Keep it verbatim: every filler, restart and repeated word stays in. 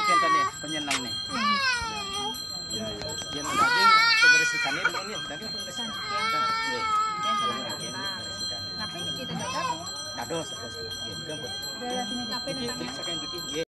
Enten nih, penyenang nih. Ya, ya. Yang daging penggerisikan ini dulu nih, daging penggerisikan. Nggih. Nggih, penggerisikan. Kenapa ini kita dadak? Dados, dados. Nggih, ampun. Udah, sini, apa ini? Nggih, nggih.